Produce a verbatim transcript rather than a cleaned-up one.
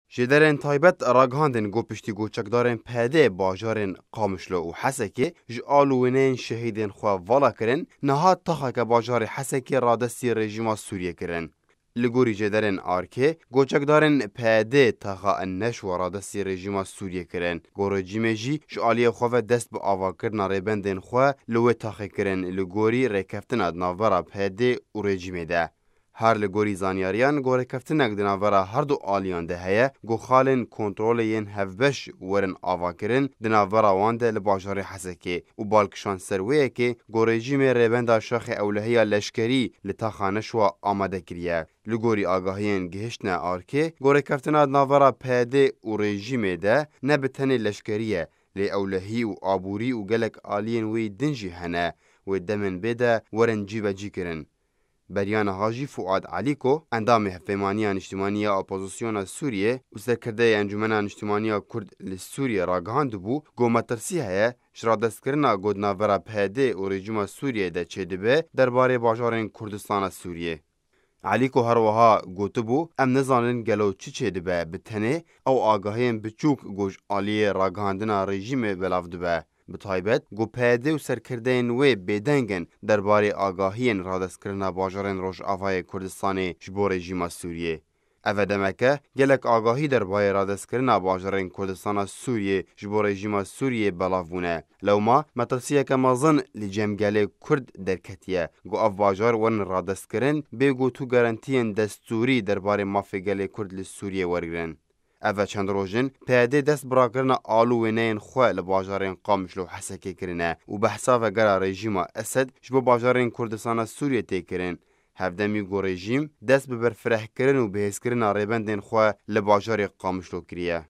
Jêderên taybet ragihandin ku piştî ku çekdarên P D bajarên Qamişlo û Hesekê ji al û wêneyên şehîdên xwe vala kirin, niha taxeke bajarê Hesekê radestî rejîma Sûriyê kirin. Li gorî jêderên Arkê, ku çekdarên P D taxa Enneşwa radestî rejîma Sûriyê kirin. Ku rejîmê jî ji aliyê xwe ve dest bi avakirina rêbendên xwe li wê taxê kirin, li gorî rêkeftina di navbera P D û rejîmê de. Her li gorî zanyariyan, ku rêkeftinek di navbera her du aliyan de heye, ku xalên kontrolê yên hevbeş werin avakirin di navbera wan de li bajarê Hesekê û bal kişand ser wê yekê, ku rejîmê rêbenda şaxê ewlehiya leşkerî li taxa Neşwa amade kiriye. Li gorî agahiyên gihiştine Arkê, ku rêkeftina di navbera P D û rejîmê de ne bi tenê leşkerî ye, lê ewlehî û aborî û gelek aliyên wê din jî hene, wê demên bê de werin cîbecî kirin. Beriya niha jî Fuad Elîko, endamê Hevpeymaniya Niştimanî ya Opozisyona Sûriyê û serkirdeyê Encûmena Niştimanî ya Kurd li Sûriyê ragihandibû, ku metirsî heye ji radestkirina ku di navbera P D û rejîma Sûriyê de çêdibe derbarê bajarên Kurdistana Sûriyê. Elîko her wiha gotibû, em nizanin gelo çi çêdibe bi tenê ew agahiyên biçûk ku ji aliyê ragihandina rejîmê belav dibe. Bi taybet ku P Y D û serkirdeyên wê bêdeng in derbarê agahiyên radestkirina bajarên Rojavayê Kurdistanê ji bo rejîma Sûriyê. Ev e demeke gelek agahî derbarê radestkirina bajarên Kurdistana Sûriyê ji bo rejîma Sûriyê belav bûne. Lewma metirsiyeke mezin li cem gelê Kurd derketiye ku ev bajar werin radestkirin, bê ku tu garantiyên destûrî derbarê mafê gelê Kurd li Sûriyê wergirin. Ev e çend roj in P Y D dest bi rakirina al û wêneyên xwe li bajarên Qamişlo û Hesekê kirine û behsa vegera rejîma Esed ji bo bajarên Kurdistana Sûriyê tê kirin. Hevdemî ku rejîm dest bi berfirehkirin û bihêzkirina rêbendên xwe li bajarê Qamişlo kiriye.